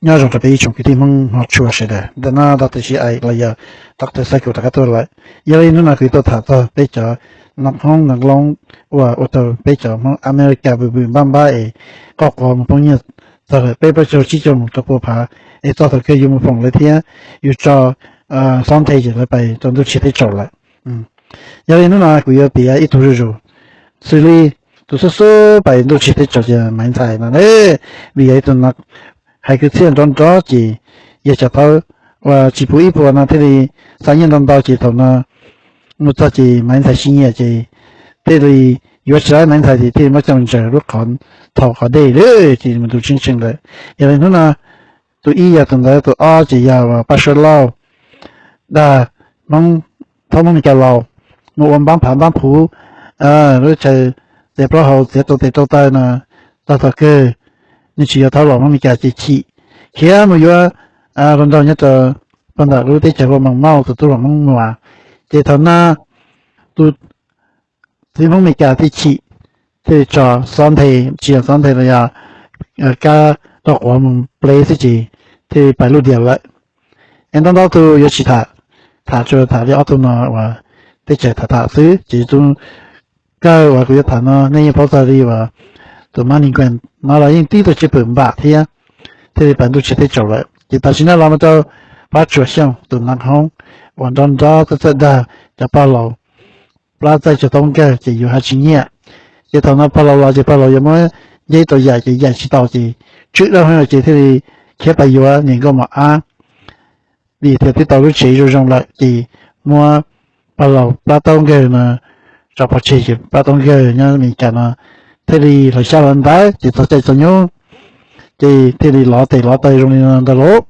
Nyob zoo rau peb ib tsoom kwv tij Hmoob hmov tshua sawv daws, ntawm no Doctor Xi Ais los yog Doctor Xab Kus rov qab tuaj lawm. Yog li hnub no kuv yuav tuaj tham txog peb cov nas hoob nas loob uas ua rau peb cov Hmoob Amelikas vwm vwm npab npab es qoj quav mus poob nyiaj txog lawm peb plaub caug tsib caug mus rau pua phav, es txog thaum kawg yuav mus foom lawv thiab yuav tso xob nthe ces lawv pais rau ntuj tshis teb tsaus lawm. Yog li hnub no kuv yuav piav ib tug zuj zus, xws li tus xub xub pais ntuj tshis teb tsaus ces Maiv Ntxhais no, vim yog ib tug no hais kwv txhiaj nrov nrov ces yog cov thaub uas tsis pub ib puas no thiaj li xa nyiaj ntau ntau ces thaum no mus txog ces Maiv Ntxhais tsis nyiam ces thiaj li yuav tsis laib Maiv Ntxhais ces thiaj li muab coj mus ntsaws lub qhov thaum qhov dej lawm ces mus ntu tseeb tseeb lawm. Yog li hnub no tus ib yog tus ntawd, tus ob ces yog Paj Suav Lauj, dag Hmoob, thaub Hmoob Mes Kas laus mus ua npab phav npab phuv lub chaw txiav plaub hau txiav rau tes rau taw no, txog thaum kawg nws tsis yuav thaub laus Hmoob Mes Kas ces chim khiav mus yuav hluas nraug nyob rau puag ntawm lub teb chaws hu ua Moos Mauj tus tub hluas Hmoob Muas. Ces thaum no tus txiv Hmoob Mes Kas thiaj chim, thiaj li tso xob nthe, tsis yog xob nthe los yog kab rau quav mus plev xwb ces thiaj li pais lub diav lawm. Es ntau ntau tus yuav tsis tham, tham tsuas tham li ob tug no uas teb chaws tham tham xwb ces tus kawg uas kuv yuav tham no nej yeej paub txog li uas tus Mab Nis Kuas no los yeej tib tug tsiaj pwm npam thiab, thiaj li pais ntuj tshis teb tsaus lawm. Ces tam sim no los mus rau Paj Tsuas Xyooj tus nas hoob uas nrov nrov txawj txawj dag cov pog laus plab txaij cov taub nkawg ces yus haj tsis nyiam. Ces thaum no pog laus los ces pog laus yuav muab nceb rau yaim ces yaim tsis tau ces tswb dab heev ces thiaj li khiav pais yuav niam nkauj mos ab, vim tias twb tau lub tsev zoo zoo lawm ces muab pog laus plab taub nkawg no tso pov tseg ces plab taub nkawg nyob Mes Kas no thiaj li hlawv xyab hlawv ntawv ces txog caij txog nyoog ces thiaj li lov tes lov taw zoo li no ntag lauj.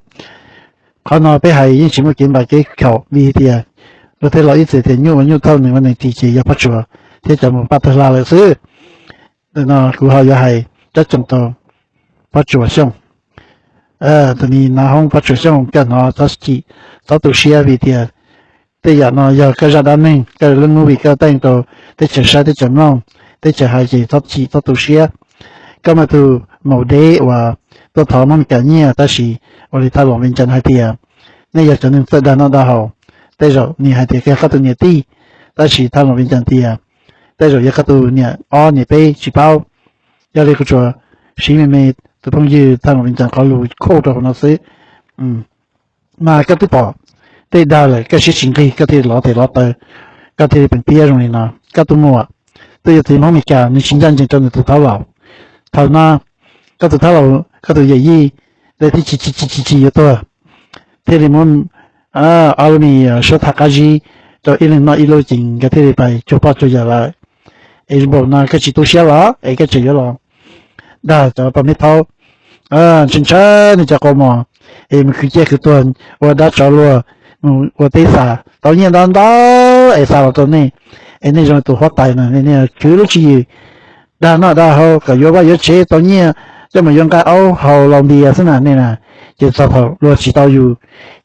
Qhov no peb hais yeej tsis muaj kev npam kev khaum vim tias luag tej laus ib txwm tias nyuj ua nyuj thauj, nees ua nees ris ces yog Paj Tsuas thiab cov mus paj tawg hla lawm xwb. Ntawm no kuv ho yuav hais cov tseem tau Paj Tsuas Xyooj, tus me nas hoob Paj Tsuas Xyooj, koj hnov txhob chim, txhob tu siab vim tias tej yam no yog koj zaj dab neeg, koj lub movie koj teej rau teb chaws saib teb chaws mloog, teb chaws hais ces txhob chim txhob tu siab. Koj mas tus maum dev uas tuaj thov Hmoob Mes Kas nyiaj, tab sis ua li thaj laus Vias Cas hais tias nej yog cov neeg txawj dag noj dag haus, tej zaum nws hais tias koj yog koj tus niam tij, tab sis thaj laus Vias Cas tias tej zaum yog koj tus niam ob niam peb tsis paub. Yog li kuv tsuas siv me me tus phooj ywg thaj laus Vias Cas qhov lus khuj rau hauv no xwb. Mas koj twb pom tej dag lawm koj siab tsis nqig koj thiaj li lov tes lov taw, koj thiaj li peem piab zoo li no. Koj tus muam twb yog txiv Hmoob Mes Kas nws tsis ncaj ncees rau nws tus thab laus. Thaum no koj tus thab laus koj tus yawm yij lawv thiaj chim chim chim chim yuav tuag, thiaj li muab ob lub me suab tham qab zib rau ib leeg noj ib lub ces nkawd thiaj li pais cuag poj cuag yawm lawm. Es npaum no koj tsis tu siab los es koj tseem yuav los dag cov poj me thaub, ntshaw ntshaw nws cov qau mos, es mus khwv ciaj khwv tuag ua dab tsov luag, mus ua teb xas tau nyiaj ntau ntau es xa los rau nej, es nej zoo tus huab tais no, nej khwv lub tswv yim dag noj dag haus kom yuav vaj yuav tsev tau nyiaj coj mus yuav nqaij aub haus laus npias xwb na nej na. Ces txog thaum luag tsis tau yus,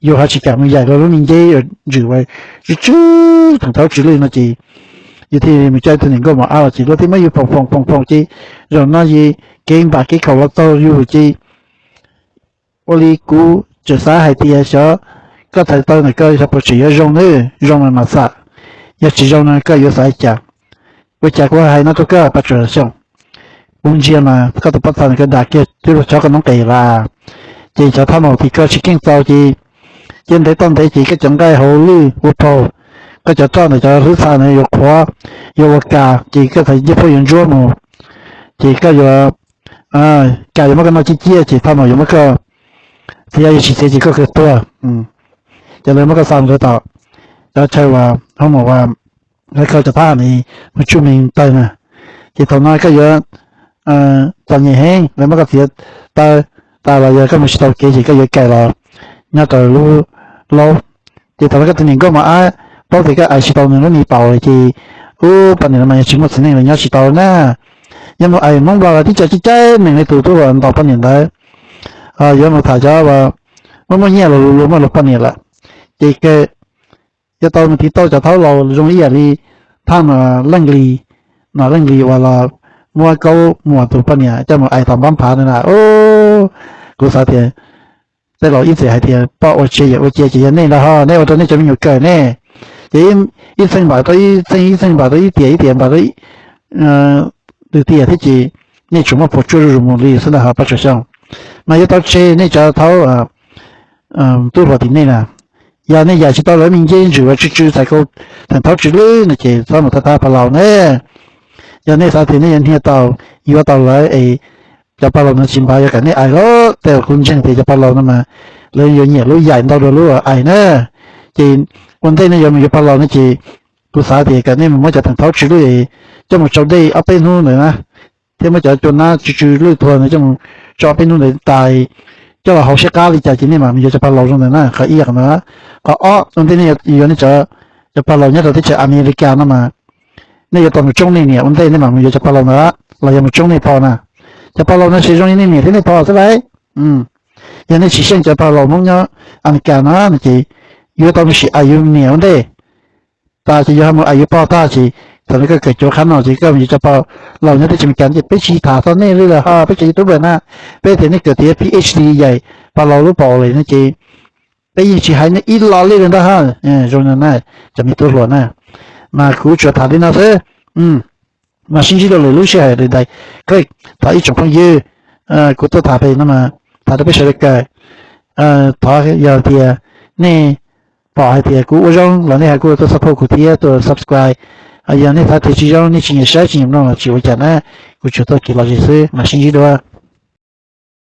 yus ho tsis kam mus yaim luag lub me nceb uas ntswm ua tsw tsw theem thaub tsw lwj no ces yus thiaj mus coj ib tug niam nkauj mos ab los ces luag thiaj muab yus foom foom foom foom ces zaum no ces kev npam kev khaum los txog yus ces ua li kuv tseem xav hais tias xyov koj txhais tau ntawm koj xyov puas tseem yuav zoo na, zoo mas mam xam, yog tsis zoo no koj yuav xav li cas? Ua cas kuv hais no rau koj Paj Tsuas Xyooj, kuv ntsia mas koj tus pob txha ntawm koj dag kiag twb luag chob koj noob qes lawm. Ces cov thaj maum tim koj tsis keej txaus ces cia ntev toj ntev ces koj cov nqaij hauv lwj ua paug, koj cov roj ntawm cov hlwb txha ntawd yuav qhuav, yuav ua kas ces koj txhais ncej puab yuav ntsuab mus, ces koj yuav, kas yuav muab koj noj ciaj ciaj ces thaj maum yuav muab koj txiav, yog tsis txiav ces koj kawg tuag. Ces lawv muab koj xa mus rau tom cov chaw uas hoob mos uas lawv kho cov thab ham mus tsuj me tawg na. Ces thaum no koj yuav txom nyem heev, lawv muab koj txiav taw tas los yog koj mus tsis tau kev ces koj yuav kaim los nyob rau lub laub. Ces thaum no koj tus niam nkauj mos ab paub tias koj ais tsis tau nws lub me paus lawm ces ub poj niam no mas yog tsis muaj txiv neej los nyob tsis tau na. Yog mus ais Hmoob Nplog los tib co caij caij nees li tus tub uas ntaus poj niam ntawd, yuav mus tham cov uas muaj muaj nyiaj los luag muaj luag poj niam lawm. Ces kawg yuav tau mus tiv tauj cov thaub laus zoo ib yam li thaj Nom Leej Lis, Nom Leej Lis uas los muab Kaub Muas tus poj niam coj mus ais tom npab phav na. Kuv xav tias tej laus ib txwm hais tias poj ua tseg yawm ua cia, ces yog nej ntag ho, nej ua rau nej cov me nyuam kawm nej. Ces ib txheej npam rau ib txheej, ib txheej npam rau ib tiam, ib tiam npam rau ib, twg tiam thiab ces nej tsuas muaj puas tsuaj zuj zus mus li xwb ntag ho Paj Tsawg Xyooj. Mas yuav tau tseg nej cov thaub tub hluas tim nej na. Yog nej yam tsis tau lawv me ncej ntsws uas tsw tsw txhais kaus theem thaub tsw lwj no ces txhob mus thab thab paj laus na. Yog nej xav tias nej yuav hnia tau, yuav tau lawv es cov paj laus no tsis npam yuav kom nej ais los tej uas kuv ntseeg tias cov paj laus no mas lawv yuav nyiam lub yaim ntau dua lub ais na. Ces ua ntej nej yuav mus yuav paj laus no ces kuv xav tias kom nej mus muab cov theem thaub tsw lwj coj mus tsau dej ob peb hnub ntawd na, thiab muab cov cua nab tsw tsw lwj tuag ntawd coj mus tsau ob peb hnub ntawd tas, coj los hau siab qab li cas ces nej mam mus yuav cov paj laus zoo ntawd na, qhov ib. Qhov no, qhov ob, ua ntej nej yuav nej cov, cov paj laus nyob rau teb chaws Amelikas no mas nej yuav tau mus tsoob nej niam ua ntej nej mam mus yuav cov paj laus ntawd los yog mus tsoob nej phauj na. Cov paj laus no ces zoo li nej niam thiab nej phauj xwb lauj. Yog nej tsis xyeej cov paj laus Hmoob nyob Amelikas no no ces yuav tau mus sim ais yus niam ua ntej tas ces yuav ho mus ais yus pog tag ces thaum no koj kawm cuav qhab no ces koj mus yuav cov paj laus nyob teb chaws Amelikas ces peb tsis tham txog nej li lawm ho, peb cov YouTuber na, peb tias nej kawm tiav PhD yaim paj laus lub paum lawm no ces peb yeej tsis hais nej ib los li lawm ntag ho. Zoo no na, cov me tub hluas na, mas kuv tsuas tham li no xwb. Mas sib ntsib dua lwm lub sij hawm li ntawd. Thov ib tsoom phooj ywg, kuv tuaj tham pem no mas tham rau peb sawv daws kawm. Thov yog tias nej pom hais tias kuv ua zoo los nej ho kuj tuaj support kuv thiab tuaj subscribe. Yog nej xav tias tsis zoo, nej tsis nyiam saib tsis nyiam mloog los tsis ua cas na, kuv tsuas tuaj kev lom zem xwb, mas sib ntsib dua.